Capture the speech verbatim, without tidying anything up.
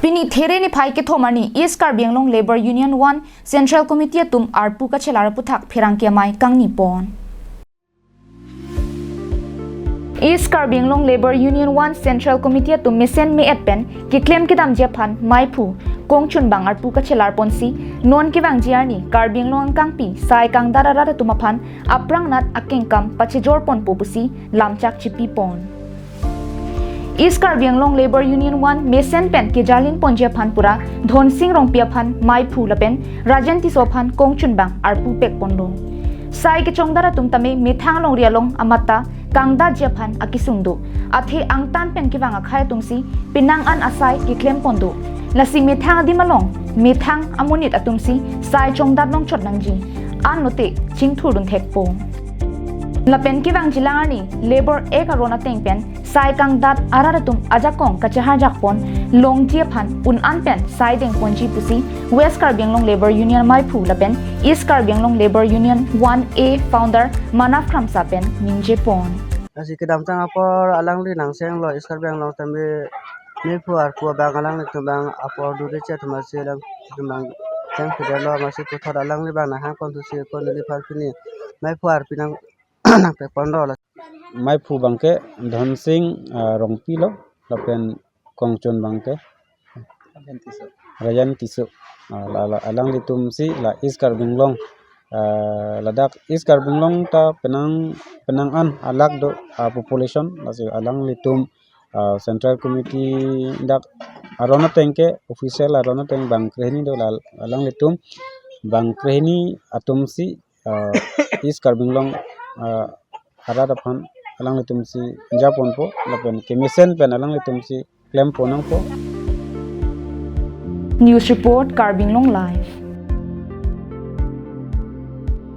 Pini There niphai kethom arni East Karbi Anglong Labour Union One Central Committee atum arpu kachelar aputhak pherangke amei kangni pon. East Karbi Anglong Labour Union One Central Committee atum mesen me-et pen keklem kedamji aphan maiphu kongchunbang arpu kachelar ponsi non kevangji arni Karbi Anglong angkangpi sai kangdat arat atum aphan aphrang anat akengkam pachejor ponpo pusi lamchak chipi pon. East Karbi Anglong Labour Union One mesen pen kejalin ponji aphan pura Dhonsing Rongpi aphan maiphu lapen Rajan Tisso aphan kongchunbang arpu pek ponlo. Sai kechongdat atum tame methang alongri along amat ta kangdatji aphan akesung do. Athe angtan pen kevang akhei atumsi penang an asai keklem pon do. Lasi methang adim along methang amonit atumsi sai chongdat longchot nangji, anlote chingthurdun thekpo. Lapen kevangjilang arni Labour Act aron ateng pen sai kangdat arat atum ajakong kacheharjak pon longji aphan un-an pen sai deng ponji pusi West Karbi Anglong Labour Union maiphu lapen East Karbi Anglong Labour Union One A founder Manav Kramsa pen ningje pon. Lasi kedamtang apor alangli nangchenglo, East Karbi Anglong tame maiphu arpu abang alanglitum abang apor dure che atum asi alanglitum abang chengpedetlo, masi puthot alangli abang nanghang pon thusi ko neliphan pini maiphu arpu nang nangpek ponlo. Maiphu abangke Dhonsing, ah, Rongpi lo, lapen kongchun abangke Rajan Tisso. Ah, la, la, alanglitumsi la East Karbi Anglong, ah, ladak East Karbi Anglong ta penang, penang an alak do, ah, population, lasi alanglitum, ah, Central Committee dak aron ateng ke, official aron ateng bang krehini do, la alanglitum bang krehini atumsi, ah, East Karbi Anglong, ah, arat aphan alanglitumsi japonpo lapen kemesen pen alanglitumsi klem pon nangpo. News report, Karbi Anglong Live.